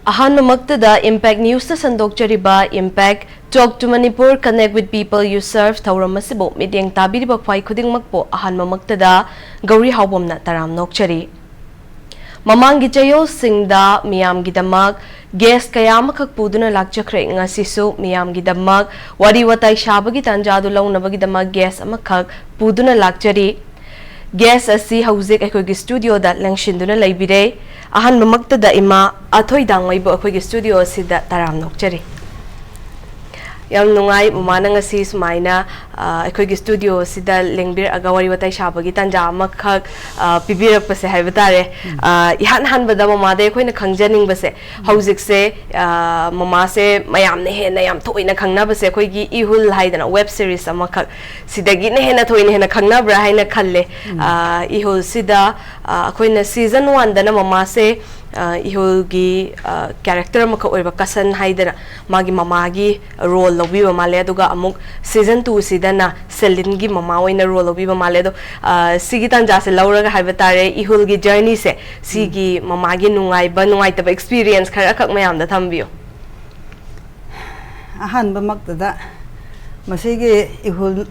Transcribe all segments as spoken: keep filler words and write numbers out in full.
ꯑꯍꯥꯟꯕꯃꯛꯇꯗ Impact Newsꯇ ꯁꯟꯗꯣꯛꯆꯔꯤꯕ Impact Talk to Manipur, Connect with People You Serve ꯊꯧꯔꯝ ꯑꯁꯤꯕꯨ ꯃꯤꯠꯌꯦꯡ ꯇꯥꯕꯤꯔꯤꯕ ꯈ꯭ꯋꯥꯏ ꯈꯨꯗꯤꯡꯃꯛꯄꯨ ꯑꯍꯥꯟꯕꯃꯛꯇꯗ ꯒꯧꯔꯤ ꯍꯥꯎꯕꯝꯅ ꯇꯔꯥꯝꯅ ꯑꯣꯛꯆꯔꯤ꯫ ꯃꯃꯥꯡꯒꯤ ꯆꯌꯣꯜꯁꯤꯡꯗ ꯃꯤꯌꯥꯝꯒꯤꯗꯃꯛ ꯒꯦꯁ ꯀꯌꯥ ꯑꯃꯈꯛ ꯄꯨꯗꯨꯅ ꯂꯥꯛꯆꯈ꯭ꯔꯦ꯫ ꯉꯁꯤꯁꯨ ꯃꯤꯌꯥꯝꯒꯤꯗꯃꯛ ꯋꯥꯔꯤ ꯋꯥꯇꯥꯏ ꯁꯥꯕꯒꯤ ꯇꯥꯟꯖꯥꯗꯨ ꯂꯧꯅꯕꯒꯤꯗꯃꯛ ꯒꯦꯁ ꯑꯃꯈꯛ ꯄꯨꯗꯨꯅ ꯂꯥꯛꯆꯔꯤ꯫ ꯒꯦꯁ ꯑꯁꯤ ꯍꯧꯖꯤꯛ ꯑꯩꯈꯣꯏꯒꯤ ꯁ꯭ꯇꯨꯗꯤꯑꯣꯗ ꯂꯦꯡꯁꯤꯟꯗꯨꯅ ꯂꯩꯕꯤꯔꯦ꯫ ꯑꯍꯥꯟꯕꯃꯛꯇꯗ ꯏꯃꯥ ꯑꯊꯣꯏ ꯗꯥꯡꯃꯩꯕꯨ ꯑꯩꯈꯣꯏꯒꯤ ꯁ꯭ꯇꯨꯗꯤꯑꯣ ꯑꯁꯤꯗ ꯇꯔꯥꯝꯅ ꯑꯣꯛꯆꯔꯤ꯫ ꯌꯥꯝ ꯅꯨꯡꯉꯥꯏ, ꯃꯃꯥꯅ ꯉꯁꯤ ꯁꯨꯃꯥꯏꯅ, ꯑ, ꯑꯩꯈꯣꯏꯒꯤ ꯁ꯭ꯇꯨꯗꯤꯑꯣ ꯑꯁꯤꯗ ꯂꯦꯡꯕꯤꯔꯛꯑꯒ ꯋꯥꯔꯤ ꯋꯥꯇꯥꯏ ꯁꯥꯕꯒꯤ ꯇꯥꯟꯖꯥ ꯑꯃꯈꯛ, ꯑ, ꯄꯤꯕꯤꯔꯛꯄꯁꯦ ꯍꯥꯏꯕ ꯇꯥꯔꯦ꯫ ꯎꯝ꯫ ꯑ, ꯏꯍꯥꯟ ꯍꯥꯟꯕꯗ ꯃꯃꯥꯗ ꯑꯩꯈꯣꯏꯅ ꯈꯪꯖꯅꯤꯡꯕꯁꯦ, ꯎꯝ꯫ ꯍꯧꯖꯤꯛꯁꯦ, ꯑ, ꯃꯃꯥꯁꯦ ꯃꯌꯥꯝꯅ ꯍꯦꯟꯅ ꯌꯥꯝ ꯊꯣꯏꯅ ꯈꯪꯅꯕꯁꯦ ꯑꯩꯈꯣꯏꯒꯤ ꯏꯍꯨꯜ ꯍꯥꯏꯗꯅ ꯋꯦꯕ ꯁꯤꯔꯤꯁ ꯑꯃꯈꯛ, ꯁꯤꯗꯒꯤꯅ ꯍꯦꯟꯅ ꯊꯣꯏꯅ ꯍꯦꯟꯅ ꯈꯪꯅꯕ꯭ꯔꯥ ꯍꯥꯏꯅ ꯈꯜꯂꯦ꯫ ꯎꯝ꯫ ꯑ, ꯏꯍꯨꯜꯁꯤꯗ, ꯑ, ꯑꯩꯈꯣꯏꯅ ꯁꯤꯖꯟ ꯋꯥꯟꯗꯅ ꯃꯃꯥꯁꯦ, ꯑ, ꯏꯍꯨꯜꯒꯤ, ꯑ, ꯀꯦꯔꯦꯛꯇꯔ ꯑꯃꯈꯛ ꯑꯣꯏꯕ ꯀꯁꯟ ꯍꯥꯏꯗꯅ ꯃꯥꯒꯤ ꯃꯃꯥꯒꯤ ꯔꯣꯜ ꯂꯧꯕꯤꯕ ꯃꯥꯜꯂꯦ, ꯑꯗꯨꯒ ꯑꯃꯨꯛ ꯁꯤꯖꯟ ꯇꯨꯁꯤꯗꯅ ꯁꯦꯂꯤꯟꯒꯤ ꯃꯃꯥ ꯑꯣꯏꯅ ꯔꯣꯜ ꯂꯧꯕꯤꯕ ꯃꯥꯜꯂꯦ꯫ ꯑꯗꯣ, ꯑ, ꯁꯤꯒꯤ ꯇꯥꯟꯖꯥꯁꯦ ꯂꯧꯔꯒ ꯍꯥꯏꯕ ꯇꯥꯔꯦ, ꯏꯍꯨꯜꯒꯤ ꯖꯔꯅꯤꯁꯦ, ꯎꯝ꯫ ꯁꯤꯒꯤ ꯃꯃꯥꯒꯤ ꯅꯨꯡꯉꯥꯏꯕ, ꯅꯨꯡꯉꯥꯏꯇꯕ ꯑꯦꯛꯁꯄꯤꯔꯤꯌꯦꯟꯁ ꯈꯔꯈꯛ ꯃꯌꯥꯝꯗ ꯊꯝꯕꯤꯌꯨ꯫ ꯑꯍꯥꯟꯕꯃꯛꯇꯗ ꯃꯁꯤꯒꯤ ꯏꯍꯨꯜ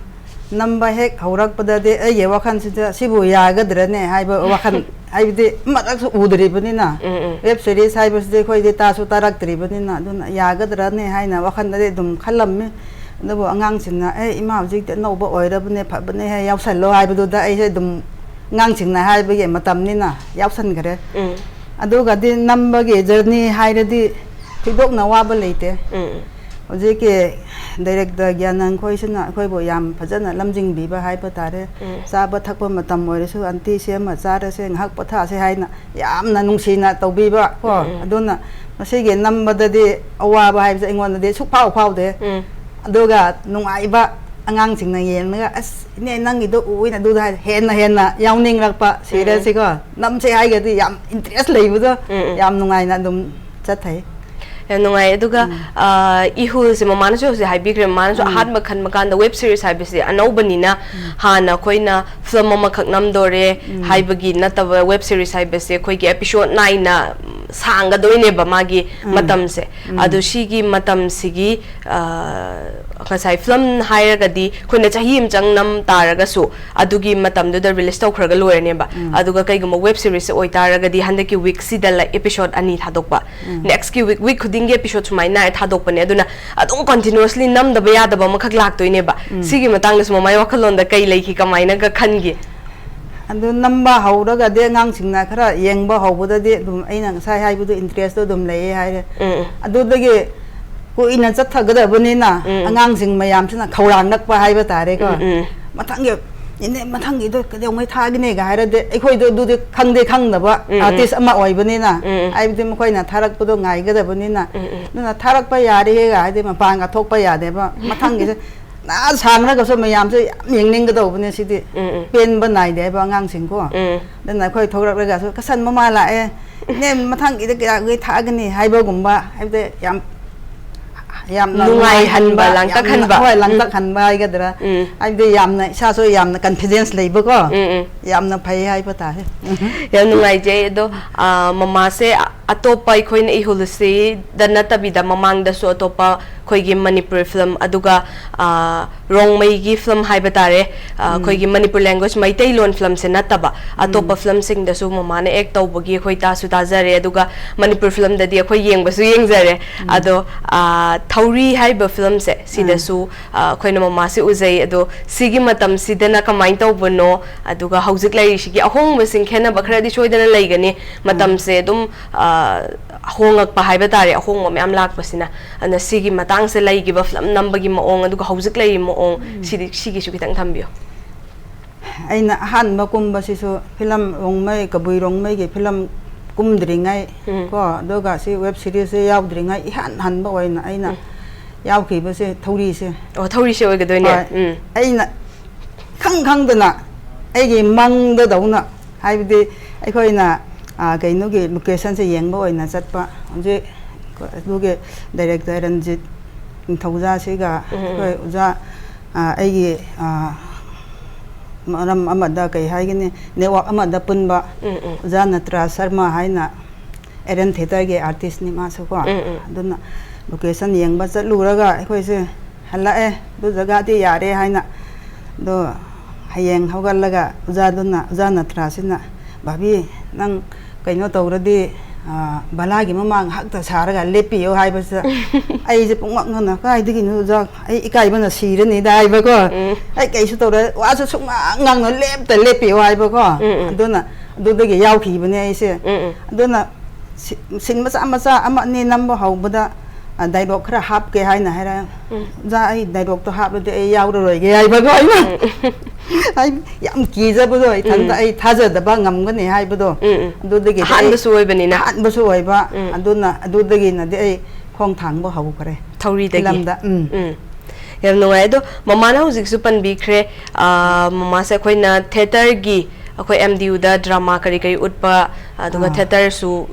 ꯅꯝꯕ ꯍꯦꯛ ꯍꯧꯔꯛꯄꯗꯗꯤ ꯑꯩꯒꯤ ꯋꯥꯈꯜꯁꯤꯗ ꯁꯤꯕꯨ ꯌꯥꯒꯗ꯭ꯔꯅꯦ ꯍꯥꯏꯕ ꯋꯥꯈꯜ, ꯍꯥꯏꯕꯗꯤ ꯑꯃꯔꯛꯁꯨ ꯎꯗ꯭ꯔꯤꯕꯅꯤꯅ, ꯎꯝ, ꯎꯝ꯫ ꯋꯦꯕ ꯁꯤꯔꯤꯁ ꯍꯥꯏꯕꯁꯤꯗꯤ ꯑꯩꯈꯣꯏꯗꯤ ꯇꯥꯁꯨ ꯇꯥꯔꯛꯇ꯭ꯔꯤꯕꯅꯤꯅ, ꯑꯗꯨꯅ ꯌꯥꯒꯗ꯭ꯔꯅꯦ ꯍꯥꯏꯅ ꯋꯥꯈꯜꯗꯗꯤ ꯑꯗꯨꯝ ꯈꯜꯂꯝꯃꯤ꯫ ꯑꯗꯨꯕꯨ ꯑꯉꯥꯡꯁꯤꯡꯅ, "ꯑꯦ, ꯏꯃꯥ, ꯍꯧꯖꯤꯛꯇꯤ ꯑꯅꯧꯕ ꯑꯣꯏꯔꯕꯅꯦ, ꯐꯕꯅꯦ ꯍꯦ, ꯌꯥꯎꯁꯜꯂꯣ" ꯍꯥꯏꯕꯗꯨꯗ ꯑꯩꯁꯦ ꯑꯗꯨꯝ ꯑꯉꯥꯡꯁꯤꯡꯅ ꯍꯥꯏꯕꯒꯤ ꯃꯇꯝꯅꯤꯅ ꯌꯥꯎꯁꯟꯈ꯭ꯔꯦ꯫ ꯎꯝ꯫ ꯑꯗꯨꯒꯗꯤ ꯅꯝꯕꯒꯤ ꯖꯔꯅꯤ ꯍꯥꯏꯔꯗꯤ ꯊꯣꯏꯗꯣꯛꯅ ꯋꯥꯕ ꯂꯩꯇꯦ꯫ ꯎꯝ꯫ ꯍꯧꯖꯤꯛꯀꯤ ꯗꯥꯏꯔꯦꯛꯇꯔ ꯒ꯭ꯌꯥꯅꯟ ꯈꯣꯏꯁꯤꯅ ꯑꯩꯈꯣꯏꯕꯨ ꯌꯥꯝ ꯐꯖꯅ ꯂꯝꯖꯤꯡꯕꯤꯕ ꯍꯥꯏꯕ ꯇꯥꯔꯦ꯫ ꯎꯝ꯫ ꯆꯥꯕ ꯊꯛꯄ ꯃꯇꯝ ꯑꯣꯏꯔꯁꯨ, "ꯑꯟꯇꯤ, ꯁꯦꯝꯃ ꯆꯥꯔꯁꯦ, ꯉꯥꯏꯍꯥꯛ ꯄꯣꯊꯥꯁꯦ" ꯍꯥꯏꯅ ꯌꯥꯝꯅ ꯅꯨꯡꯁꯤꯅ ꯇꯧꯕꯤꯕ ꯀꯣ꯫ ꯎꯝ, ꯎꯝ꯫ ꯑꯗꯨꯅ ꯃꯁꯤꯒꯤ ꯅꯝꯕꯗꯗꯤ ꯑꯋꯥꯕ ꯍꯥꯏꯕꯁꯦ ꯑꯩꯉꯣꯟꯗꯗꯤ ꯁꯨꯛꯐꯥꯎ ꯐꯥꯎꯗꯦ꯫ ꯎꯝ꯫ ꯑꯗꯨꯒ ꯅꯨꯡꯉꯥꯏꯕ, ꯑꯉꯥꯡꯁꯤꯡꯅ ꯌꯦꯡꯂꯒ, "ꯑꯁ, ꯏꯅꯦ, ꯅꯪꯒꯤꯗꯣ ꯎꯏꯅ" ꯑꯗꯨꯗ ꯍꯦꯟꯅ ꯍꯦꯟꯅ ꯌꯥꯎꯅꯤꯡꯂꯛꯄ, ꯎꯝ, ꯎꯝ꯫ ꯁꯤꯔꯤꯌꯦꯜꯁꯤꯀꯣ꯫ ꯅꯝꯁꯦ ꯍꯥꯏꯒꯗꯤ ꯌꯥꯝ ꯏꯟꯇꯔꯦꯁ ꯂꯩꯕꯗꯣ, ꯎꯝ, ꯎꯝ꯫ ꯌꯥꯝ ꯅꯨꯡꯉꯥꯏꯅ ꯑꯗꯨꯝ ꯆꯠꯊꯩ꯫ ꯌꯥꯝ ꯅꯨꯡꯉꯥꯏ꯫ ꯑꯗꯨꯒ, ꯎꯝ꯫ ꯑ, ꯏꯍꯨꯜꯁꯦ ꯃꯃꯥꯅꯁꯨ ꯍꯧꯖꯤꯛ ꯍꯥꯏꯕꯤꯈ꯭ꯔꯦ, ꯃꯃꯥꯅꯁꯨ ꯎꯝ꯫ ꯑꯍꯥꯟꯕ ꯈꯟꯕ ꯀꯥꯟꯗ ꯋꯦꯕ ꯁꯤꯔꯤꯁ ꯍꯥꯏꯕꯁꯦ ꯑꯅꯧꯕꯅꯤꯅ, ꯎꯝ꯫ ꯍꯥꯟꯅ ꯑꯩꯈꯣꯏꯅ ꯐꯤꯂꯝ ꯑꯃꯈꯛ ꯅꯝꯗꯣꯔꯦ ꯎꯝ꯫ ꯍꯥꯏꯕꯒꯤ ꯅꯠꯇꯕ, ꯋꯦꯕ ꯁꯤꯔꯤꯁ ꯍꯥꯏꯕꯁꯦ ꯑꯩꯈꯣꯏꯒꯤ ꯑꯦꯄꯤꯁꯣꯗ ꯅꯥꯏꯟꯅ, ꯎꯝ, ꯁꯥꯡꯒꯗꯣꯏꯅꯦꯕ ꯃꯥꯒꯤ ꯃꯇꯝꯁꯦ꯫ ꯑꯗꯣ ꯁꯤꯒꯤ ꯃꯇꯝꯁꯤꯒꯤ, ꯑ, ꯉꯁꯥꯏ ꯐꯤꯂꯝ ꯍꯥꯏꯔꯒꯗꯤ ꯑꯩꯈꯣꯏꯅ ꯆꯍꯤ ꯑꯃ ꯆꯪ ꯅꯝ ꯇꯥꯔꯒꯁꯨ ꯑꯗꯨꯒꯤ ꯃꯇꯝꯗꯨꯗ ꯔꯤꯂꯤꯁ ꯇꯧꯈ꯭ꯔꯒ ꯂꯣꯏꯔꯅꯦꯕ꯫ ꯑꯗꯨꯒ ꯀꯩꯒꯨꯝꯕ ꯋꯦꯕ ꯁꯤꯔꯤꯁꯁꯦ ꯑꯣꯏꯇꯥꯔꯒꯗꯤ ꯍꯟꯗꯛꯀꯤ ꯋꯤꯛꯁꯤꯗ, like, ꯑꯦꯄꯤꯁꯣꯗ ꯑꯅꯤ ꯊꯥꯗꯣꯛꯄ, ꯅꯦꯛꯁꯀꯤ ꯋꯤꯛ, ꯋꯤꯛ ꯈꯨꯗꯤꯡꯒꯤ ꯑꯦꯄꯤꯁꯣꯗ ꯁꯨꯃꯥꯏꯅ ꯅꯥꯏꯔ ꯊꯥꯗꯣꯛꯄꯅꯦ꯫ ꯑꯗꯨꯅ ꯑꯗꯨꯝ ꯀꯟꯇꯤꯅ꯭ꯌꯨꯁꯂꯤ ꯅꯝꯗꯕ ꯌꯥꯗꯕ ꯑꯃꯈꯛ ꯂꯥꯛꯇꯣꯏꯅꯦꯕ꯫ ꯁꯤꯒꯤ ꯃꯇꯥꯡꯗꯁꯨ ꯃꯃꯥꯏ ꯋꯥꯈꯜꯂꯣꯟꯗ ꯀꯩ ꯂꯩꯈꯤ, ꯀꯃꯥꯏꯅꯒ ꯈꯟꯒꯦ? ꯑꯗꯨ ꯅꯝꯕ ꯍꯧꯔꯒꯗꯤ ꯑꯉꯥꯡꯁꯤꯡꯅ ꯈꯔ ꯌꯦꯡꯕ ꯍꯧꯕꯗꯗꯤ ꯑꯗꯨꯝ ꯑꯩꯅ ꯉꯁꯥꯏ ꯍꯥꯏꯕꯗꯣ ꯏꯟꯇꯔꯦꯁꯇꯣ ꯑꯗꯨꯝ ꯂꯩꯌꯦ ꯍꯥꯏꯔꯦ꯫ ꯎꯝ, ꯎꯝ꯫ ꯑꯗꯨꯗꯒꯤ ꯀꯨꯏꯅ ꯆꯠꯊꯒꯗꯕꯅꯤꯅ ꯎꯝ꯫ ꯑꯉꯥꯡꯁꯤꯡ ꯃꯌꯥꯝꯁꯤꯅ ꯈꯧꯔꯥꯡꯂꯛꯄ ꯍꯥꯏꯕ ꯇꯥꯔꯦꯀꯣ꯫ ꯎꯝ, ꯎꯝ꯫ ꯃꯊꯪꯒꯤ, "ꯏꯅꯦ, ꯃꯊꯪꯒꯤꯗꯣ ꯀꯩꯗꯧꯉꯩ ꯊꯥꯒꯅꯤꯒ" ꯍꯥꯏꯔꯗꯤ ꯑꯩꯈꯣꯏꯗꯣ ꯑꯗꯨꯗꯤ ꯈꯪꯗꯦ, ꯈꯪꯗꯕ ꯎꯝ, ꯎꯝ꯫ ꯑꯥꯔꯇꯤꯁ ꯑꯃ ꯑꯣꯏꯕꯅꯤꯅ, ꯎꯝ, ꯎꯝ꯫ ꯍꯥꯏꯕꯗꯤ ꯃꯈꯣꯏꯅ ꯊꯥꯔꯛꯄꯗꯣ ꯉꯥꯏꯒꯗꯕꯅꯤꯅ, ꯎꯝ, ꯎꯝ꯫ ꯑꯗꯨꯅ ꯊꯥꯔꯛꯄ ꯌꯥꯔꯦꯒ ꯍꯥꯏꯗꯤ ꯃꯄꯥꯟꯒ ꯊꯣꯛꯄ ꯌꯥꯗꯦꯕ꯫ ꯃꯊꯪꯒꯤꯁꯦ ꯅꯥ ꯁꯥꯡꯂꯒꯁꯨ ꯃꯌꯥꯝꯁꯦ ꯌꯥꯝ ꯌꯦꯡꯅꯤꯡꯒꯗꯧꯕꯅꯦ ꯁꯤꯗꯤ꯫ ꯎꯝ, ꯎꯝ꯫ ꯄꯦꯟꯕ ꯅꯥꯏꯗꯦ ꯍꯥꯏꯕ ꯑꯉꯥꯡꯁꯤꯡꯀꯣ꯫ ꯎꯝ꯫ ꯑꯗꯨꯅ ꯑꯩꯈꯣꯏ ꯊꯣꯛꯂꯛꯂꯒꯁꯨ "ꯀꯁꯟ ꯃꯃꯥ ꯂꯥꯛꯑꯦ, ꯏꯅꯦ, ꯃꯊꯪꯒꯤꯗ ꯀꯌꯥꯒꯤ ꯊꯥꯛꯑꯒꯅꯤ?" ꯍꯥꯏꯕꯒꯨꯝꯕ, ꯍꯥꯏꯕꯗꯤ ꯌꯥꯝ, ꯌꯥꯝꯅ ꯅꯨꯡꯉꯥꯏꯍꯟꯕ, ꯌꯥꯝꯅ, ꯂꯥꯡꯇꯛꯍꯟꯕ꯫ ꯍꯣꯏ, ꯎꯝ꯫ ꯂꯥꯡꯇꯛꯍꯟꯕ ꯍꯥꯏꯒꯗ꯭ꯔꯥ, ꯎꯝ꯫ ꯍꯥꯏꯕꯗꯤ ꯌꯥꯝꯅ ꯏꯁꯥꯁꯨ ꯌꯥꯝꯅ ꯀꯟꯐꯤꯗꯦꯟꯁ ꯂꯩꯕꯀꯣ, ꯎꯝ, ꯎꯝ꯫ ꯌꯥꯝꯅ ꯐꯩ ꯍꯥꯏꯕ ꯇꯥꯔꯦ꯫ ꯌꯥꯝ ꯅꯨꯡꯉꯥꯏꯖꯩ꯫ ꯑꯗꯣ, ꯑ, ꯃꯃꯥꯁꯦ ꯑꯇꯣꯞꯄ ꯑꯩꯈꯣꯏꯅ ꯏꯍꯨꯜꯁꯤꯗ ꯅꯠꯇꯕꯤꯗ ꯃꯃꯥꯡꯗꯁꯨ ꯑꯇꯣꯞꯄ ꯑꯩꯈꯣꯏꯒꯤ ꯃꯅꯤꯄꯨꯔꯤ ꯐꯤꯂꯝ, ꯑꯗꯨꯒ, ꯑ, ꯔꯣꯡꯃꯩꯒꯤ ꯐꯤꯂꯝ ꯍꯥꯏꯕ ꯇꯥꯔꯦ, ꯑ, ꯑꯩꯈꯣꯏꯒꯤ ꯃꯅꯤꯄꯨꯔ ꯂꯦꯡꯒ꯭ꯋꯦꯖ ꯃꯩꯇꯩꯂꯣꯟ ꯐꯤꯂꯝꯁꯦ ꯅꯠꯇꯕ ꯑꯇꯣꯞꯄ ꯐꯤꯂꯝꯁꯤꯡꯗꯁꯨ ꯃꯃꯥꯅ ꯑꯦꯛ ꯇꯧꯕꯒꯤ ꯑꯩꯈꯣꯏ ꯇꯥꯁꯨ ꯇꯥꯖꯔꯦ꯫ ꯑꯗꯨꯒ ꯃꯅꯤꯄꯨꯔ ꯐꯤꯂꯝꯗꯗꯤ ꯑꯩꯈꯣꯏ ꯌꯦꯡꯕꯁꯨ ꯌꯦꯡꯖꯔꯦ꯫ ꯑꯗꯣ, ꯑ, ꯊꯧꯔꯤ ꯍꯥꯏꯔꯤꯕ ꯐꯤꯂꯝꯁꯦ ꯁꯤꯗꯁꯨ, ꯑ, ꯑꯩꯈꯣꯏꯅ ꯃꯃꯥꯁꯦ ꯎꯖꯩ꯫ ꯑꯗꯣ ꯁꯤꯒꯤ ꯃꯇꯝꯁꯤꯗꯅ ꯀꯃꯥꯏꯅ ꯇꯧꯕꯅꯣ, ꯑꯗꯨꯒ ꯍꯧꯖꯤꯛ ꯂꯩꯔꯤꯁꯤꯒꯤ ꯑꯍꯣꯡꯕꯁꯤꯡ, ꯈꯦꯠꯅꯕ ꯈꯔꯗꯤ ꯁꯣꯏꯗꯅ ꯂꯩꯒꯅꯤ꯫ ꯃꯇꯝꯁꯦ ꯑꯗꯨꯝ, ꯑ, ꯍꯣꯡꯉꯛꯄ ꯍꯥꯏꯕ ꯇꯥꯔꯦ, ꯑꯍꯣꯡꯕ ꯃꯌꯥꯝ ꯂꯥꯛꯄꯁꯤꯅ꯫ ꯑꯗꯨꯅ ꯁꯤꯒꯤ ꯃꯇꯥꯡꯁꯦ ꯂꯩꯈꯤꯕ ꯐꯤꯂꯝ ꯅꯝꯕꯒꯤ ꯃꯑꯣꯡ, ꯑꯗꯨꯒ ꯍꯧꯖꯤꯛ ꯂꯩꯔꯤ ꯃꯑꯣꯡ, ꯁꯤꯗꯤ, ꯁꯤꯒꯤꯁꯨ ꯈꯤꯇꯪ ꯊꯝꯕꯤꯌꯨ꯫ ꯑꯩꯅ ꯑꯍꯥꯟꯕ ꯀꯨꯝꯕꯁꯤꯁꯨ ꯐꯤꯂꯝ ꯔꯣꯡꯃꯩ, ꯀꯕꯨꯏ ꯔꯣꯡꯃꯩꯒꯤ ꯐꯤꯂꯝ ꯀꯨꯝꯗ꯭ꯔꯤꯉꯩ ꯎꯝ꯫ ꯀꯣ, ꯑꯗꯨꯒ ꯁꯤ ꯋꯦꯕ ꯁꯤꯔꯤꯁꯁꯦ ꯌꯥꯎꯗ꯭ꯔꯤꯉꯩ ꯏꯍꯥꯟ ꯍꯥꯟꯕ ꯑꯣꯏꯅ ꯑꯩꯅ ꯎꯝ꯫ ꯌꯥꯎꯈꯤꯕꯁꯦ ꯊꯧꯔꯤꯁꯦ꯫ ꯑꯣ, ꯊꯧꯔꯤꯁꯦ ꯑꯣꯏꯒꯗꯣꯏꯅꯦ꯫ ꯍꯣꯏ꯫ ꯎꯝ꯫ ꯑꯩꯅ ꯈꯪ ꯈꯪꯗꯅ ꯑꯩꯒꯤ ꯃꯪꯗꯗꯧꯅ, ꯍꯥꯏꯕꯗꯤ ꯑꯩꯈꯣꯏꯅ, ꯑ, ꯀꯩꯅꯣꯒꯤ ꯂꯣꯀꯦꯁꯟꯁꯦ ꯌꯦꯡꯕ ꯑꯣꯏꯅ ꯆꯠꯄ꯫ ꯍꯧꯖꯤꯛ ꯑꯗꯨꯒꯤ ꯗꯥꯏꯔꯦꯛꯇꯔ ꯔꯟꯖꯤꯠ ꯅꯤꯡꯊꯧꯖꯥꯁꯤꯒ ꯎꯝ, ꯎꯝ꯫ ꯑꯩꯈꯣꯏ ꯑꯣꯖꯥ, ꯑ, ꯑꯩꯒꯤ, ꯑ, ꯃꯔꯝ ꯑꯃꯗ ꯀꯩ ꯍꯥꯏꯒꯅꯤ, ꯅꯦꯠꯋꯥꯛ ꯑꯃꯗ ꯄꯨꯟꯕ ꯎꯝ, ꯎꯝ꯫ ꯑꯣꯖꯥ ꯅꯇ꯭ꯔꯥ ꯁꯔꯃ ꯍꯥꯏꯅ ꯑꯦꯔꯦꯟ ꯊꯤꯌꯦꯇꯔꯒꯤ ꯑꯥꯔꯇꯤꯁꯅꯤ ꯃꯥꯁꯨꯀꯣ꯫ ꯎꯝ, ꯎꯝ. ꯑꯗꯨꯅ ꯂꯣꯀꯦꯁꯟ ꯌꯦꯡꯕ ꯆꯠꯂꯨꯔꯒ ꯑꯩꯈꯣꯏꯁꯦ ꯍꯜꯂꯛꯑꯦ, ꯑꯗꯨ ꯖꯒꯥꯗꯤ ꯌꯥꯔꯦ ꯍꯥꯏꯅ꯫ ꯑꯗꯣ ꯍꯌꯦꯡ ꯍꯧꯒꯠꯂꯒ ꯑꯣꯖꯥꯗꯨꯅ, ꯑꯣꯖꯥ ꯅꯠꯇ꯭ꯔꯥꯁꯤꯅ, "ꯚꯥꯕꯤ, ꯅꯪ ꯀꯩꯅꯣ ꯇꯧꯔꯗꯤ, ꯑ, ꯚꯂꯥꯒꯤ ꯃꯃꯥꯡ ꯉꯥꯏꯍꯥꯛꯇ ꯁꯥꯔꯒ ꯂꯦꯞꯄꯤꯌꯣ" ꯍꯥꯏꯕꯁꯤꯗ ꯑꯩꯁꯦ ꯄꯨꯡꯉꯛ ꯉꯛꯅ, "ꯀꯥꯏꯗꯒꯤꯅꯣ ꯑꯣꯖꯥ, ꯑꯩ ꯏꯀꯥꯏꯕꯅ ꯁꯤꯔꯅꯤꯗ" ꯍꯥꯏꯕꯀꯣ꯫ ꯎꯝ. "ꯑꯩ ꯀꯩꯁꯨ ꯇꯧꯔꯣꯏ, ꯋꯥꯁꯨ ꯁꯨꯡꯉꯥꯡ ꯉꯥꯡꯅ ꯂꯦꯞꯇ ꯂꯦꯞꯄꯤꯌꯣ" ꯍꯥꯏꯕꯀꯣ꯫ ꯎꯝ, ꯎꯝ. ꯑꯗꯨꯅ ꯑꯗꯨꯗꯒꯤ ꯌꯥꯎꯈꯤꯕꯅꯦ ꯑꯩꯁꯦ꯫ ꯎꯝ, ꯎꯝ. ꯑꯗꯨꯅ ꯁꯤ-, ꯁꯤꯟ ꯃꯆꯥ ꯃꯆꯥ ꯑꯃ ꯑꯅꯤ ꯅꯝꯕ ꯍꯧꯕꯗ, ꯑ, ꯗꯥꯏꯂꯣꯛ ꯈꯔ ꯍꯥꯞꯀꯦ ꯍꯥꯏꯅ ꯍꯥꯏꯔꯛꯑꯦ꯫ ꯎꯝ. "ꯑꯣꯖꯥ, ꯑꯩ ꯗꯥꯏꯂꯣꯛꯇꯣ ꯍꯥꯞꯂꯗꯤ ꯑꯩ ꯌꯥꯎꯔꯔꯣꯏꯒꯦ" ꯍꯥꯏꯕꯀꯣ ꯑꯩꯅ꯫ ꯑꯩ ꯌꯥꯝ ꯀꯤꯖꯕꯗꯣ, ꯏꯊꯟꯇ ꯎꯝ. ꯑꯩ ꯊꯥꯖꯗꯕ ꯉꯝꯒꯅꯤ ꯍꯥꯏꯕꯗꯣ꯫ ꯎꯝ, ꯎꯝ. ꯑꯗꯨꯗꯒꯤꯗꯤ ꯑꯩ ꯑꯍꯥꯟꯕꯁꯨ ꯑꯣꯏꯕꯅꯤꯅ. ꯑꯍꯥꯟꯕꯁꯨ ꯑꯣꯏꯕ꯫ ꯎꯝ. ꯑꯗꯨꯅ ꯑꯗꯨꯗꯒꯤꯅꯗꯤ ꯑꯩ ꯈꯣꯡ ꯊꯥꯡꯕ ꯍꯧꯈ꯭ꯔꯦ꯫ ꯊꯧꯔꯤꯗꯒꯤ. ꯐꯤꯂꯝꯗ, ꯎꯝ. ꯎꯝ. ꯌꯥꯝ ꯅꯨꯡꯉꯥꯏ꯫ ꯑꯗꯣ ꯃꯃꯥꯅ ꯍꯧꯖꯤꯛꯁꯨ ꯄꯟꯕꯤꯈ꯭ꯔꯦ, ꯑ, ꯃꯃꯥꯁꯦ ꯑꯩꯈꯣꯏꯅ ꯊꯤꯌꯦꯇꯔꯒꯤ, ꯑꯩꯈꯣꯏ ꯑꯦꯝ ꯗꯤ ꯌꯨꯗ ꯗ꯭ꯔꯃꯥ ꯀꯔꯤ ꯀꯔꯤ ꯎꯠꯄ, ꯑꯗꯨꯒ ꯑꯥ. ꯊꯤꯌꯦꯇꯔꯁꯨ,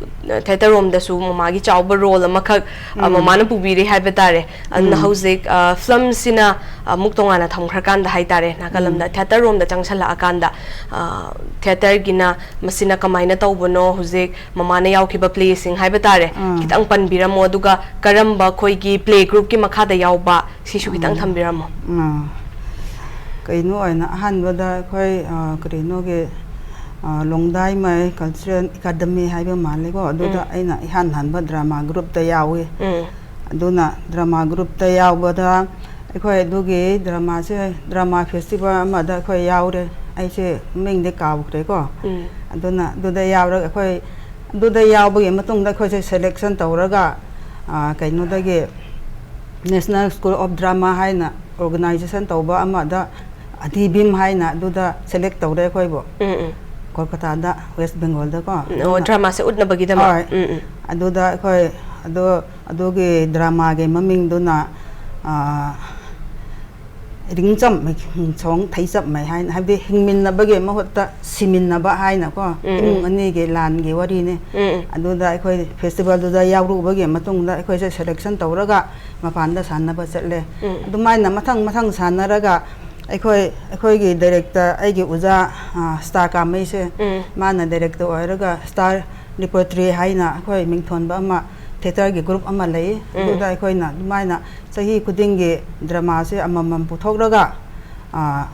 ꯊꯤꯌꯦꯇꯔ ꯔꯣꯝꯗꯁꯨ ꯃꯃꯥꯒꯤ ꯆꯥꯎꯕ ꯔꯣꯜ ꯑꯃꯈꯛ, ꯑ, ꯎꯝ. ꯃꯃꯥꯅ ꯄꯨꯕꯤꯔꯤ ꯍꯥꯏꯕ ꯇꯥꯔꯦ꯫ ꯑꯗꯨꯅ ꯎꯝ. ꯍꯧꯖꯤꯛ, ꯑ, ꯐꯤꯂꯝꯁꯤꯅ ꯑꯃꯨꯛ ꯇꯣꯉꯥꯟꯅ ꯊꯝꯈ꯭ꯔꯀꯥꯟꯗ ꯍꯥꯏ ꯇꯥꯔꯦ, ꯅꯥꯀꯜ ꯎꯝ. ꯑꯃꯗ ꯊꯤꯌꯦꯇꯔ ꯔꯣꯝꯗ ꯆꯪꯁꯜꯂꯛꯑꯀꯥꯟꯗ, ꯑ, ꯊꯤꯌꯦꯇꯔꯒꯤꯅ ꯃꯁꯤꯅ ꯀꯃꯥꯏꯅ ꯇꯧꯕꯅꯣ, ꯍꯧꯖꯤꯛ ꯃꯃꯥꯅ ꯌꯥꯎꯈꯤꯕ ꯄ꯭ꯂꯦꯁꯤꯡ ꯍꯥꯏꯕ ꯇꯥꯔꯦ, ꯑꯥ. ꯈꯤꯇꯪ ꯄꯟꯕꯤꯔꯝꯃꯣ, ꯑꯗꯨꯒ ꯀꯔꯝꯕ ꯑꯩꯈꯣꯏꯒꯤ ꯄ꯭ꯂꯦ ꯒ꯭ꯔꯨꯞꯀꯤ ꯃꯈꯥꯗ ꯌꯥꯎꯕ, ꯁꯤꯁꯨ ꯈꯤꯇꯪ ꯎꯝ. ꯊꯝꯕꯤꯔꯝꯃꯣ꯫ ꯑꯥ. ꯀꯩꯅꯣ ꯑꯣꯏꯅ ꯑꯍꯥꯟꯕꯗ ꯑꯩꯈꯣꯏ, ꯑ, ꯀꯔꯤꯅꯣꯒꯤ, ꯑ, ꯂꯣꯡꯗꯥꯏꯃꯩ ꯀꯜꯆꯔꯦꯜ ꯑꯦꯀꯥꯗꯃꯤ ꯍꯥꯏꯕ ꯃꯥꯜꯂꯦꯀꯣ, ꯑꯗꯨꯗ ꯎꯝ. ꯑꯩꯅ ꯏꯍꯥꯟ ꯍꯥꯟꯕ ꯗ꯭ꯔꯃꯥ ꯒ꯭ꯔꯨꯞꯇ ꯌꯥꯎꯏ꯫ ꯎꯝ. ꯑꯗꯨꯅ ꯗ꯭ꯔꯃꯥ ꯒ꯭ꯔꯨꯞꯇ ꯌꯥꯎꯕꯗ ꯑꯩꯈꯣꯏ ꯑꯗꯨꯒꯤ ꯗ꯭ꯔꯃꯥꯁꯦ, ꯗ꯭ꯔꯃꯥ ꯐꯦꯁꯇꯤꯚꯦꯜ ꯑꯃꯗ ꯑꯩꯈꯣꯏ ꯌꯥꯎꯔꯦ꯫ ꯑꯩꯁꯦ ꯃꯃꯤꯡꯗꯤ ꯀꯥꯎꯈ꯭ꯔꯦꯀꯣ꯫ ꯎꯝ. ꯑꯗꯨꯅ ꯑꯗꯨꯗ ꯌꯥꯎꯔꯒ ꯑꯩꯈꯣꯏ, ꯑꯗꯨꯗ ꯌꯥꯎꯕꯒꯤ ꯃꯇꯨꯡꯗ ꯑꯩꯈꯣꯏꯁꯦ ꯁꯦꯂꯦꯛꯁꯟ ꯇꯧꯔꯒ, ꯑ, ꯀꯩꯅꯣꯗꯒꯤ, National School of Drama ꯍꯥꯏꯅ ꯑꯣꯔꯒꯅꯥꯏꯖꯦꯁꯟ ꯇꯧꯕ ꯑꯃꯗ, ꯑꯗꯤꯕꯤꯝ ꯍꯥꯏꯅ, ꯑꯗꯨꯗ ꯁꯦꯂꯦꯛ ꯇꯧꯔꯦ ꯑꯩꯈꯣꯏꯕꯨ꯫ ꯎꯝ, ꯎꯝ. ꯀꯣꯜꯀꯇꯥꯗ, ꯋꯦꯁ ꯕꯦꯡꯒꯣꯜꯗꯀꯣ꯫ ꯎꯝ, ꯑꯣ, ꯑꯗꯨꯅ, ꯗ꯭ꯔꯃꯥꯁꯦ ꯎꯠꯅꯕꯒꯤꯗꯃꯛ? ꯍꯣꯏ꯫ ꯎꯝ, ꯎꯝ. ꯑꯗꯨꯗ ꯑꯩꯈꯣꯏ, ꯑꯗꯨ, ꯑꯗꯨꯒꯤ ꯗ꯭ꯔꯃꯥꯒꯤ ꯃꯃꯤꯡꯗꯨꯅ, ꯑ, ꯔꯤꯡꯆꯝ ꯁꯣꯡ ꯊꯩꯆꯞꯃꯩ ꯍꯥꯏꯅ, ꯍꯥꯏꯕꯗꯤ ꯍꯤꯡꯃꯤꯟꯅꯕꯒꯤ ꯃꯍꯨꯠꯇ ꯁꯤꯃꯤꯟꯅꯕ ꯍꯥꯏꯅꯀꯣ, ꯎꯝ, ꯏꯃꯨꯡ ꯎꯝ. ꯑꯅꯤꯒꯤ ꯂꯥꯟꯒꯤ ꯋꯥꯔꯤꯅꯤ꯫ ꯎꯝ, ꯎꯝ. ꯑꯗꯨꯗ ꯑꯩꯈꯣꯏ ꯐꯦꯁꯇꯤꯚꯦꯜꯗꯨꯗ ꯌꯥꯎꯔꯨꯕꯒꯤ ꯃꯇꯨꯡꯗ ꯑꯩꯈꯣꯏꯁꯦ ꯁꯦꯂꯦꯛꯁꯟ ꯇꯧꯔꯒ ꯃꯄꯥꯟꯗ ꯁꯥꯟꯅꯕ ꯆꯠꯂꯦ꯫ ꯎꯝ. ꯑꯗꯨꯃꯥꯏꯅ ꯃꯊꯪ ꯃꯊꯪ ꯁꯥꯟꯅꯔꯒ ꯑꯩꯈꯣꯏ, ꯑꯩꯈꯣꯏꯒꯤ ꯗꯥꯏꯔꯦꯛꯇꯔ, ꯑꯩꯒꯤ ꯑꯣꯖꯥ, ꯑ, ꯁ꯭ꯇꯥꯔ ꯀꯥꯃꯩꯁꯦ, ꯎꯝ. ꯃꯥꯅ ꯗꯥꯏꯔꯦꯛꯇꯔ ꯑꯣꯏꯔꯒ ꯁ꯭ꯇꯥꯔ ꯔꯤꯄꯣꯔꯇ꯭ꯔꯤ ꯍꯥꯏꯅ ꯑꯩꯈꯣꯏ ꯃꯤꯡꯊꯣꯟꯕ ꯑꯃ, ꯊꯤꯌꯦꯇꯔꯒꯤ ꯒ꯭ꯔꯨꯞ ꯑꯃ ꯂꯩ꯫ ꯎꯝ꯫ ꯑꯗꯨꯗ ꯑꯩꯈꯣꯏꯅ ꯑꯗꯨꯃꯥꯏꯅ ꯆꯍꯤ ꯈꯨꯗꯤꯡꯒꯤ ꯗ꯭ꯔꯃꯥꯁꯦ ꯑꯃꯃꯝ ꯄꯨꯊꯣꯛꯂꯒ, ꯑ,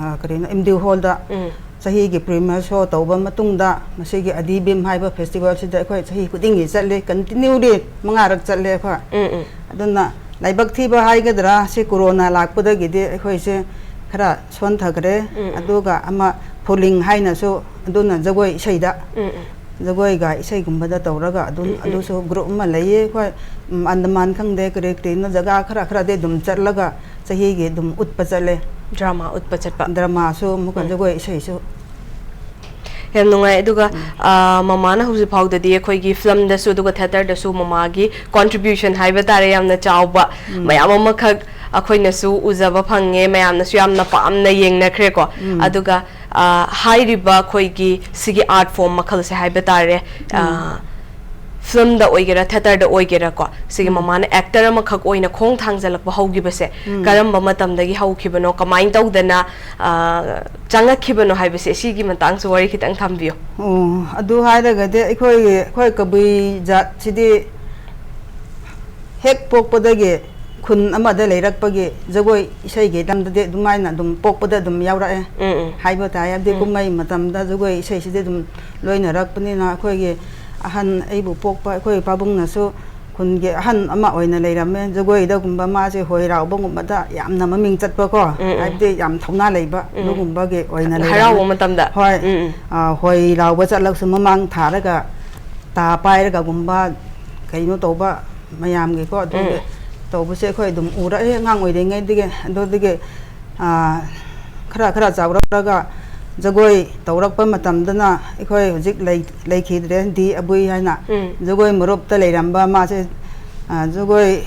ꯑ, ꯀꯔꯤꯅꯣ, ꯑꯦꯝ ꯗꯤ ꯍꯣꯜꯗ ꯎꯝ꯫ ꯆꯍꯤꯒꯤ ꯄ꯭ꯔꯤꯃꯤꯌꯔ ꯁꯣ ꯇꯧꯕ ꯃꯇꯨꯡꯗ, ꯃꯁꯤꯒꯤ ꯑꯗꯤꯕꯤꯝ ꯍꯥꯏꯕ ꯐꯦꯁꯇꯤꯚꯦꯜꯁꯤꯗ ꯑꯩꯈꯣꯏ ꯆꯍꯤ ꯈꯨꯗꯤꯡꯒꯤ ꯆꯠꯂꯤ, ꯀꯟꯇꯤꯅ꯭ꯌꯨꯂꯤ ꯃꯉꯥꯔꯛ ꯆꯠꯂꯦ ꯑꯩꯈꯣꯏ꯫ ꯎꯝ, ꯎꯝ꯫ ꯑꯗꯨꯅ ꯂꯥꯏꯕꯛ ꯊꯤꯕ ꯍꯥꯏꯒꯗ꯭ꯔꯥ, ꯁꯤ ꯀꯣꯔꯣꯅꯥ ꯂꯥꯛꯄꯗꯒꯤꯗꯤ ꯑꯩꯈꯣꯏꯁꯦ ꯈꯔ ꯁꯣꯟꯊꯈ꯭ꯔꯦ꯫ ꯎꯝ, ꯎꯝ꯫ ꯑꯗꯨꯒ ꯑꯃ ꯐꯨꯂꯤꯡ ꯍꯥꯏꯅꯁꯨ, ꯑꯗꯨꯅ ꯖꯒꯣꯏ ꯏꯁꯩꯗ, ꯎꯝ, ꯎꯝ꯫ ꯖꯒꯣꯏꯒ ꯏꯁꯩꯒꯨꯝꯕꯗ ꯇꯧꯔꯒ ꯑꯗꯨꯝ, ꯎꯝ, ꯎꯝ꯫ ꯑꯗꯨꯁꯨ ꯒ꯭ꯔꯨꯞ ꯑꯃ ꯂꯩꯌꯦ ꯑꯩꯈꯣꯏ꯫ ꯎꯝ, ꯑꯟꯗꯃꯥꯟ ꯈꯪꯗꯦ, ꯀꯔꯤ ꯀꯔꯤꯅꯣ ꯖꯒꯥ ꯈꯔ ꯈꯔꯗꯤ ꯑꯗꯨꯝ ꯆꯠꯂꯒ ꯆꯍꯤꯒꯤ ꯑꯗꯨꯝ ꯎꯠꯄ ꯆꯠꯂꯦ꯫ ꯗ꯭ꯔꯃꯥ ꯎꯠꯄ ꯆꯠꯄ꯫ ꯗ꯭ꯔꯃꯥꯁꯨ ꯑꯃꯨꯛꯀ ꯎꯝ꯫ ꯖꯒꯣꯏ ꯏꯁꯩꯁꯨ꯫ ꯌꯥꯝ ꯅꯨꯡꯉꯥꯏ꯫ ꯑꯗꯨꯒ, ꯎꯝ꯫ ꯑ, ꯃꯃꯥꯅ ꯍꯧꯖꯤꯛ ꯐꯥꯎꯗꯗꯤ ꯑꯩꯈꯣꯏꯒꯤ ꯐꯤꯂꯝꯗꯁꯨ ꯑꯗꯨꯒ ꯊꯤꯌꯦꯇꯔꯗꯁꯨ ꯃꯃꯥꯒꯤ ꯀꯣꯟꯇ꯭ꯔꯤꯕ꯭ꯌꯨꯁꯟ ꯍꯥꯏꯕ ꯇꯥꯔꯦ, ꯌꯥꯝꯅ ꯆꯥꯎꯕ ꯎꯝ꯫ ꯃꯌꯥꯝ ꯑꯃꯈꯛ ꯑꯩꯈꯣꯏꯅꯁꯨ ꯎꯖꯕ ꯐꯪꯉꯦ, ꯃꯌꯥꯝꯅꯁꯨ ꯌꯥꯝꯅ ꯄꯥꯝꯅ ꯌꯦꯡꯅꯈ꯭ꯔꯦꯀꯣ꯫ ꯎꯝ꯫ ꯑꯗꯨꯒ, ꯑ, ꯍꯥꯏꯔꯤꯕ ꯑꯩꯈꯣꯏꯒꯤ ꯁꯤꯒꯤ ꯑꯥꯔꯠ ꯐꯣꯔꯝ ꯃꯈꯜꯁꯦ ꯍꯥꯏꯕ ꯇꯥꯔꯦ, ꯑ, ꯎꯝ꯫ ꯐꯤꯂꯝꯗ ꯑꯣꯏꯒꯦꯔꯥ, ꯊꯤꯌꯦꯇꯔꯗ ꯑꯣꯏꯒꯦꯔꯥꯀꯣ, ꯁꯤꯒꯤ ꯎꯝ꯫ ꯃꯃꯥꯅ ꯑꯦꯛꯇꯔ ꯑꯃꯈꯛ ꯑꯣꯏꯅ ꯈꯣꯡ ꯊꯥꯡꯖꯜꯂꯛꯄ ꯍꯧꯈꯤꯕꯁꯦ ꯎꯝ꯫ ꯀꯔꯝꯕ ꯃꯇꯝꯗꯒꯤ ꯍꯧꯈꯤꯕꯅꯣ, ꯀꯃꯥꯏꯅ ꯇꯧꯗꯅ, ꯑ, ꯆꯪꯉꯛꯈꯤꯕꯅꯣ ꯍꯥꯏꯕꯁꯦ, ꯁꯤꯒꯤ ꯃꯇꯥꯡꯁꯨ ꯋꯥꯔꯤ ꯈꯤꯇꯪ ꯊꯝꯕꯤꯌꯨ꯫ ꯑꯣ, ꯑꯗꯨ ꯍꯥꯏꯔꯒꯗꯤ ꯑꯩꯈꯣꯏꯒꯤ, ꯑꯩꯈꯣꯏ ꯀꯕꯨꯏ ꯖꯥꯠꯁꯤꯗꯤ ꯍꯦꯛ ꯄꯣꯛꯄꯗꯒꯤ ꯈꯨꯟ ꯑꯃꯗ ꯂꯩꯔꯛꯄꯒꯤ ꯖꯒꯣꯏ ꯏꯁꯩꯒꯤ ꯂꯝꯗꯗꯤ ꯑꯗꯨꯃꯥꯏꯅ ꯑꯗꯨꯝ ꯄꯣꯛꯄꯗ ꯑꯗꯨꯝ ꯌꯥꯎꯔꯛꯑꯦ ꯎꯝ, ꯎꯝ꯫ ꯍꯥꯏꯕ ꯇꯥꯏ꯫ ꯍꯥꯏꯕꯗꯤ ꯎꯝ꯫ ꯀꯨꯝꯍꯩ ꯃꯇꯝꯗ ꯖꯒꯣꯏ ꯏꯁꯩꯁꯤꯗꯤ ꯑꯗꯨꯝ ꯂꯣꯏꯅꯔꯛꯄꯅꯤꯅ, ꯑꯩꯈꯣꯏꯒꯤ ꯑꯍꯟ, ꯑꯩꯕꯨ ꯄꯣꯛꯄ ꯑꯩꯈꯣꯏ ꯄꯥꯕꯨꯡꯅꯁꯨ ꯈꯨꯟꯒꯤ ꯑꯍꯟ ꯑꯃ ꯑꯣꯏꯅ ꯂꯩꯔꯝꯃꯦ꯫ ꯖꯒꯣꯏꯗꯒꯨꯝꯕ ꯃꯥꯁꯦ ꯍꯣꯏ ꯔꯥꯎꯕꯒꯨꯝꯕꯗ ꯌꯥꯝꯅ ꯃꯃꯤꯡ ꯆꯠꯄꯀꯣ, ꯎꯝ, ꯎꯝ꯫ ꯍꯥꯏꯕꯗꯤ ꯌꯥꯝ ꯊꯧꯅꯥ ꯂꯩꯕ ꯎꯝ꯫ ꯑꯗꯨꯒꯨꯝꯕꯒꯤ ꯑꯣꯏꯅ ꯍꯔꯥꯎꯕ ꯂꯩꯔꯝꯃꯦ꯫ ꯃꯇꯝꯗ꯫ ꯍꯣꯏ꯫ ꯎꯝ, ꯎꯝ꯫ ꯑ, ꯍꯣꯏ ꯔꯥꯎꯕ ꯆꯠꯂꯒꯁꯨ ꯃꯃꯥꯡ ꯊꯥꯔꯒ ꯇꯥ ꯄꯥꯏꯔꯒꯒꯨꯝꯕ ꯀꯩꯅꯣ ꯇꯧꯕ ꯃꯌꯥꯝꯒꯤꯀꯣ, ꯑꯗꯨꯒꯤ ꯎꯝ꯫ ꯇꯧꯕꯁꯦ ꯑꯩꯈꯣꯏ ꯑꯗꯨꯝ ꯎꯔꯛꯑꯦ ꯑꯉꯥꯡ ꯑꯣꯏꯔꯤꯉꯩꯗꯒꯤ꯫ ꯑꯗꯨꯗꯒꯤ, ꯑ, ꯈꯔ ꯈꯔ ꯆꯥꯎꯔꯛꯂꯒ ꯖꯒꯣꯏ ꯇꯧꯔꯛꯄ ꯃꯇꯝꯗꯅ ꯑꯩꯈꯣꯏ ꯍꯧꯖꯤꯛ ꯂꯩ-, ꯂꯩꯈꯤꯗ꯭ꯔꯦ, ꯗꯤ ꯑꯕꯨꯏ ꯍꯥꯏꯅ ꯎꯝ꯫ ꯖꯒꯣꯏ ꯃꯔꯨꯞꯇ ꯂꯩꯔꯝꯕ ꯃꯥꯁꯦ, ꯑ, ꯖꯒꯣꯏ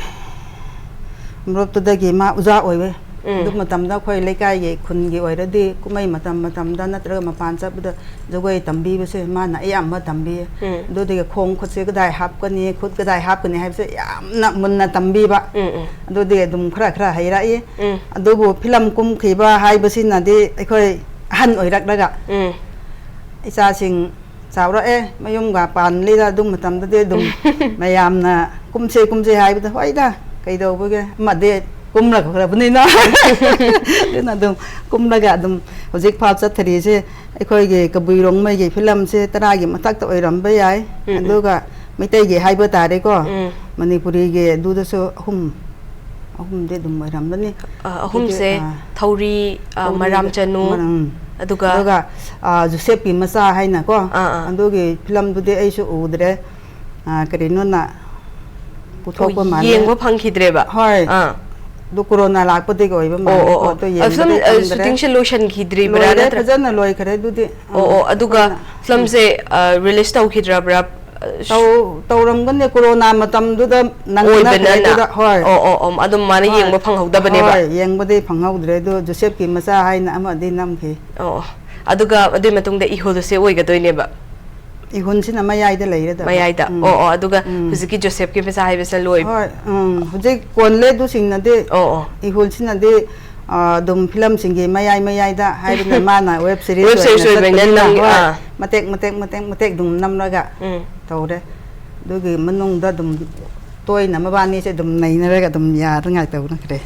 ꯃꯔꯨꯞꯇꯨꯗꯒꯤ ꯃꯥ ꯑꯣꯖꯥ ꯑꯣꯏꯋꯦ꯫ ꯎꯝ꯫ ꯑꯗꯨ ꯃꯇꯝꯗ ꯑꯩꯈꯣꯏ ꯂꯩꯀꯥꯏꯒꯤ ꯈꯨꯟꯒꯤ ꯑꯣꯏꯔꯗꯤ ꯀꯨꯝꯍꯩ ꯃꯇꯝ ꯃꯇꯝꯗ ꯅꯠꯇ꯭ꯔꯒ ꯃꯄꯥꯟ ꯆꯠꯄꯗ ꯖꯒꯣꯏ ꯇꯝꯕꯤꯕꯁꯦ ꯃꯥꯅ ꯑꯌꯥꯝꯕ ꯇꯝꯕꯤꯌꯦ꯫ ꯎꯝ꯫ ꯑꯗꯨꯗꯒꯤ ꯈꯣꯡ ꯈꯨꯠꯁꯦ ꯀꯗꯥꯏ ꯍꯥꯞꯀꯅꯤ, ꯈꯨꯠ ꯀꯗꯥꯏ ꯍꯥꯞꯀꯅꯤ ꯍꯥꯏꯕꯁꯦ ꯌꯥꯝꯅ ꯃꯨꯟꯅ ꯇꯝꯕꯤꯕ꯫ ꯎꯝ, ꯎꯝ꯫ ꯑꯗꯨꯗꯒꯤ ꯑꯗꯨꯝ ꯈꯔ ꯈꯔ ꯍꯩꯔꯛꯏ꯫ ꯎꯝ꯫ ꯑꯗꯨꯕꯨ ꯐꯤꯂꯝ ꯀꯨꯝꯈꯤꯕ ꯍꯥꯏꯕꯁꯤꯅꯗꯤ ꯑꯩꯈꯣꯏ ꯑꯍꯟ ꯑꯣꯏꯔꯛꯂꯒ ꯎꯝ꯫ ꯏꯆꯥꯁꯤꯡ ꯆꯥꯎꯔꯛꯑꯦ, ꯃꯌꯨꯝꯒ ꯄꯥꯟꯂꯤꯗ꯫ ꯑꯗꯨ ꯃꯇꯝꯗꯗꯤ ꯑꯗꯨꯝ ꯃꯌꯥꯝꯅ "ꯀꯨꯝꯁꯦ, ꯀꯨꯝꯁꯦ" ꯍꯥꯏꯕꯗ, "ꯍꯣꯏꯗ, ꯀꯩꯗꯧꯕꯒꯦ, ꯑꯃꯗꯤ ꯀꯨꯝꯂꯛꯈ꯭ꯔꯕꯅꯤꯅ" ꯑꯗꯨꯅ ꯑꯗꯨꯝ ꯀꯨꯝꯂꯒ ꯑꯗꯨꯝ ꯍꯧꯖꯤꯛ ꯐꯥꯎ ꯆꯠꯊꯔꯤꯁꯦ꯫ ꯑꯩꯈꯣꯏꯒꯤ ꯀꯕꯨꯏ ꯔꯣꯡꯃꯩꯒꯤ ꯐꯤꯂꯝꯁꯦ ꯇꯔꯥꯒꯤ ꯃꯊꯛꯇ ꯑꯣꯏꯔꯝꯕ ꯌꯥꯏ꯫ ꯎꯝ, ꯎꯝ꯫ ꯑꯗꯨꯒ ꯃꯩꯇꯩꯒꯤ ꯍꯥꯏꯕ ꯇꯥꯔꯦꯀꯣ, ꯎꯝ꯫ ꯃꯅꯤꯄꯨꯔꯤꯒꯤ ꯑꯗꯨꯗꯁꯨ ꯑꯍꯨꯝ, ꯑꯍꯨꯝꯗꯤ ꯑꯗꯨꯝ ꯑꯣꯏꯔꯝꯒꯅꯤ꯫ ꯑ, ꯑꯍꯨꯝꯁꯦ ꯑꯗꯨꯗꯤ, ꯑ, ꯊꯧꯔꯤ, ꯑ, ꯊꯧꯔꯤ, ꯃꯔꯥꯝ ꯆꯅꯨ, ꯃꯔꯥꯝ, ꯎꯝ꯫ ꯑꯗꯨꯒ ꯑꯗꯨꯒ, ꯑ, ꯖꯣꯁꯦꯞꯀꯤ ꯃꯆꯥ ꯍꯥꯏꯅꯀꯣ, ꯑꯥ, ꯑꯥ꯫ ꯑꯗꯨꯒꯤ ꯐꯤꯂꯝꯗꯨꯗꯤ ꯑꯩꯁꯨ ꯎꯗ꯭ꯔꯦ꯫ ꯑ, ꯀꯔꯤꯅꯣꯅ ꯄꯨꯊꯣꯛꯄ ꯑꯣ, ꯃꯥꯜꯂꯦ꯫ ꯌꯦꯡꯕ ꯐꯪꯈꯤꯗ꯭ꯔꯦꯕ? ꯍꯣꯏ꯫ ꯑꯥ꯫ ꯑꯗꯨ ꯀꯣꯔꯣꯅꯥ ꯂꯥꯛꯄꯗꯒꯤ ꯑꯣꯏꯕ ꯑꯣ, ꯃꯥꯜꯂꯦꯀꯣ꯫ ꯑꯣ, ꯑꯣ꯫ ꯑꯗꯨ ꯑ, ꯌꯦꯡꯕꯗꯤ ꯐꯤꯂꯝ, ꯑ, ꯐꯪꯗ꯭ꯔꯦ꯫ ꯁꯨꯇꯤꯡꯁꯦ ꯂꯣꯏꯁꯤꯟꯈꯤꯗ꯭ꯔꯤꯕ꯭ꯔꯥ ꯂꯣꯏꯔꯦ, ꯅꯠꯇ꯭ꯔ-, ꯐꯖꯅ ꯂꯣꯏꯈ꯭ꯔꯦ ꯑꯗꯨꯗꯤ꯫ ꯑꯣ, ꯎꯝ, ꯑꯣ, ꯑꯗꯨꯒ ꯑꯩꯈꯣꯏꯅ, ꯐꯤꯂꯝꯁꯦ, ꯑ, ꯔꯤꯂꯤꯁ ꯇꯧꯈꯤꯗ꯭ꯔꯕ꯭ꯔꯥ? ꯑ, ꯇꯧ-, ꯇꯧꯔꯝꯒꯅꯤ, ꯀꯣꯔꯣꯅꯥ ꯃꯇꯝꯗꯨꯗ ꯅꯪꯅꯈ꯭ꯔꯦ ꯑꯣꯏꯕꯅꯅ? ꯑꯗꯨꯗ, ꯍꯣꯏ꯫ ꯑꯣ, ꯑꯣ, ꯑꯣ, ꯑꯗꯨꯝ ꯃꯥꯅ ꯍꯣꯏ꯫ ꯌꯦꯡꯕ ꯐꯪꯍꯧꯗꯕꯅꯦꯕ? ꯍꯣꯏ, ꯌꯦꯡꯕꯗꯤ ꯐꯪꯍꯧꯗ꯭ꯔꯦ, ꯑꯗꯨ ꯖꯣꯁꯦꯞꯀꯤ ꯃꯆꯥ ꯍꯥꯏꯅ ꯑꯃꯗꯤ ꯅꯝꯈꯤ꯫ ꯑꯣ, ꯑꯣ꯫ ꯑꯗꯨꯒ ꯑꯗꯨꯏ ꯃꯇꯨꯡꯗ ꯏꯍꯨꯜꯁꯦ ꯑꯣꯏꯒꯗꯣꯏꯅꯦꯕ? ꯏꯍꯨꯜꯁꯤꯅ ꯃꯌꯥꯏꯗ ꯂꯩꯔꯗꯕ꯫ ꯃꯌꯥꯏꯗ? ꯎꯝ꯫ ꯑꯣ, ꯑꯣ, ꯑꯗꯨꯒ ꯎꯝ꯫ ꯍꯧꯖꯤꯛꯀꯤ ꯖꯣꯁꯦꯞꯀꯤ ꯃꯆꯥ ꯍꯥꯏꯕꯁꯤꯅ ꯂꯣꯏꯕ? ꯍꯣꯏ, ꯎꯝ, ꯍꯧꯖꯤꯛ ꯀꯣꯟꯂꯦ ꯑꯗꯨꯁꯤꯡꯅꯗꯤ꯫ ꯑꯣ, ꯑꯣ꯫ ꯏꯍꯨꯜꯁꯤꯅꯗꯤ, ꯑ, ꯑꯗꯨꯝ ꯐꯤꯂꯝꯁꯤꯡꯒꯤ ꯃꯌꯥꯏ ꯃꯌꯥꯏꯗ ꯍꯥꯏꯕꯅ ꯃꯥꯅ ꯋꯦꯕ ꯁꯤꯔꯤꯁ ꯋꯦꯕ ꯁꯤꯔꯤꯁ ꯑꯣꯏꯅ ꯑꯣꯏꯕꯅꯤꯅ ꯆꯠꯄꯅꯤꯅ, ꯅꯪ-, ꯍꯣꯏ, ꯑꯥ꯫ ꯃꯇꯦꯛ, ꯃꯇꯦꯛ, ꯃꯇꯦꯛ, ꯃꯇꯦꯛ ꯑꯗꯨꯝ ꯅꯝꯂꯒ ꯎꯝ꯫ ꯇꯧꯔꯦ꯫ ꯑꯗꯨꯒꯤ ꯃꯅꯨꯡꯗ ꯑꯗꯨꯝ ꯇꯣꯏꯅ ꯃꯕꯥꯅꯤꯁꯦ ꯑꯗꯨꯝ ꯅꯩꯅꯔꯒ ꯑꯗꯨꯝ ꯌꯥꯅꯉꯥꯏ ꯇꯧꯅꯈ꯭ꯔꯦ꯫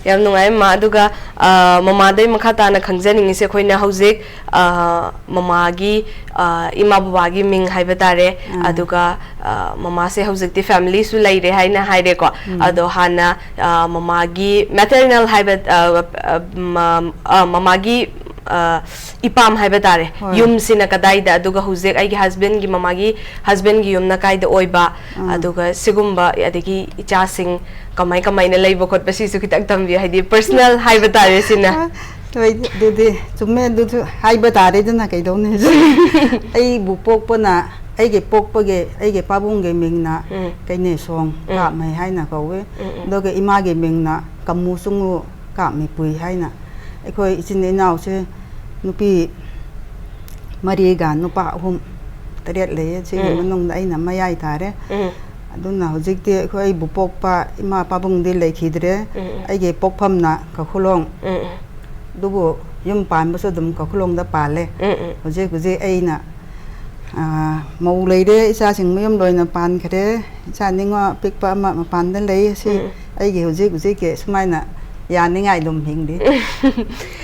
ꯌꯥꯝ ꯅꯨꯡꯉꯥꯏ, ꯃꯃꯥ꯫ ꯑꯗꯨꯒ, ꯑ, ꯃꯃꯥꯗꯩ ꯃꯈꯥ ꯇꯥꯅ ꯈꯪꯖꯅꯤꯡꯉꯤꯁꯦ ꯑꯩꯈꯣꯏꯅ ꯍꯧꯖꯤꯛ, ꯑ, ꯃꯃꯥꯒꯤ, ꯑ, ꯏꯃꯥ ꯕꯕꯥꯒꯤ ꯃꯤꯡ ꯍꯥꯏꯕ ꯇꯥꯔꯦ, ꯎꯝ꯫ ꯑꯗꯨꯒ, ꯑ, ꯃꯃꯥꯁꯦ ꯍꯧꯖꯤꯛꯇꯤ ꯐꯦꯃꯤꯂꯤꯁꯨ ꯂꯩꯔꯦ ꯍꯥꯏꯅ ꯍꯥꯏꯔꯦꯀꯣ꯫ ꯎꯝ꯫ ꯑꯗꯣ ꯍꯥꯟꯅ, ꯑ, ꯃꯃꯥꯒꯤ ꯃꯦꯇꯔꯅꯦꯜ ꯍꯥꯏꯕ, ꯑ, ꯑ, ꯃ-, ꯑ, ꯃꯃꯥꯒꯤ, ꯑ, ꯏꯄꯥꯝ ꯍꯥꯏꯕ ꯇꯥꯔꯦ, ꯍꯣꯏ꯫ ꯌꯨꯝꯁꯤꯅ ꯀꯗꯥꯏꯗ, ꯑꯗꯨꯒ ꯍꯧꯖꯤꯛ ꯑꯩꯒꯤ ꯍꯁꯕꯦꯟꯒꯤ, ꯃꯃꯥꯒꯤ ꯍꯁꯕꯦꯟꯒꯤ ꯌꯨꯝꯅ ꯀꯥꯏꯗ ꯑꯣꯏꯕ, ꯎꯝ꯫ ꯑꯗꯨꯒ ꯁꯤꯒꯨꯝꯕ, ꯑꯗꯒꯤ ꯏꯆꯥꯁꯤꯡ ꯀꯃꯥꯏ ꯀꯃꯥꯏꯅ ꯂꯩꯕ ꯈꯣꯠꯄ, ꯁꯤꯁꯨ ꯈꯤꯇꯪ ꯇꯝꯕꯤꯌꯨ, ꯍꯥꯏꯗꯤ ꯄꯔꯁꯅꯦꯜ ꯍꯥꯏꯕ ꯇꯥꯔꯦ ꯁꯤꯅ꯫ ꯍꯣꯏ, ꯑꯗꯨꯗꯤ ꯆꯨꯝꯃꯦ, ꯑꯗꯨꯁꯨ ꯍꯥꯏꯕ ꯇꯥꯔꯦꯗꯅ, ꯀꯩꯗꯧꯅꯤ꯫ ꯑꯩꯕꯨ ꯄꯣꯛꯄꯅ, ꯑꯩꯒꯤ ꯄꯣꯛꯄꯒꯤ, ꯑꯩꯒꯤ ꯄꯥꯕꯨꯡꯒꯤ ꯃꯤꯡꯅ ꯎꯝ꯫ ꯀꯩꯅꯦꯁꯣꯡ ꯎꯝ꯫ ꯀꯥꯞꯃꯩ ꯍꯥꯏꯅ ꯀꯧꯋꯤ꯫ ꯎꯝ, ꯎꯝ꯫ ꯑꯗꯨꯒ ꯏꯃꯥꯒꯤ ꯃꯤꯡꯅ ꯀꯃꯨ ꯆꯨꯡꯉꯨ ꯀꯥꯞꯃꯩ ꯄꯨꯏ ꯍꯥꯏꯅ꯫ ꯑꯩꯈꯣꯏ ꯏꯆꯤꯟ ꯏꯅꯥꯎꯁꯦ ꯅꯨꯄꯤ ꯃꯔꯤꯒ ꯅꯨꯄꯥ ꯑꯍꯨꯝ, ꯇꯔꯦꯠ ꯂꯩꯌꯦ꯫ ꯁꯤꯒꯤ ꯎꯝ꯫ ꯃꯅꯨꯡꯗ ꯑꯩꯅ ꯃꯌꯥꯏ ꯇꯥꯔꯦ꯫ ꯎꯝ꯫ ꯑꯗꯨꯅ ꯍꯧꯖꯤꯛꯇꯤ ꯑꯩꯈꯣꯏ ꯑꯩꯕꯨ ꯄꯣꯛꯄ ꯏꯃꯥ ꯄꯥꯕꯨꯡꯗꯤ ꯂꯩꯈꯤꯗ꯭ꯔꯦ꯫ ꯎꯝ, ꯎꯝ꯫ ꯑꯩꯒꯤ ꯄꯣꯛꯐꯝꯅ ꯀꯈꯨꯂꯣꯡ꯫ ꯎꯝ, ꯎꯝ꯫ ꯑꯗꯨꯕꯨ ꯌꯨꯝ ꯄꯥꯟꯕꯁꯨ ꯑꯗꯨꯝ ꯀꯈꯨꯂꯣꯡꯗ ꯄꯥꯜꯂꯦ꯫ ꯎꯝ, ꯎꯝ꯫ ꯍꯧꯖꯤꯛ ꯍꯧꯖꯤꯛ ꯑꯩꯅ ꯑꯥ, ꯃꯧ ꯂꯩꯔꯦ, ꯏꯆꯥꯁꯤꯡ ꯃꯌꯨꯝ ꯂꯣꯏꯅ ꯄꯥꯟꯈ꯭ꯔꯦ꯫ ꯏꯆꯥ ꯅꯤꯉꯣ ꯑꯄꯤꯛꯄ ꯑꯃ ꯃꯄꯥꯟꯗ ꯂꯩ꯫ ꯁꯤ ꯎꯝ꯫ ꯑꯩꯒꯤ ꯍꯧꯖꯤꯛ ꯍꯧꯖꯤꯛꯀꯤ ꯁꯨꯃꯥꯏꯅ ꯌꯥꯅꯤꯡꯉꯥꯏ ꯑꯗꯨꯝ ꯍꯤꯡꯂꯤ꯫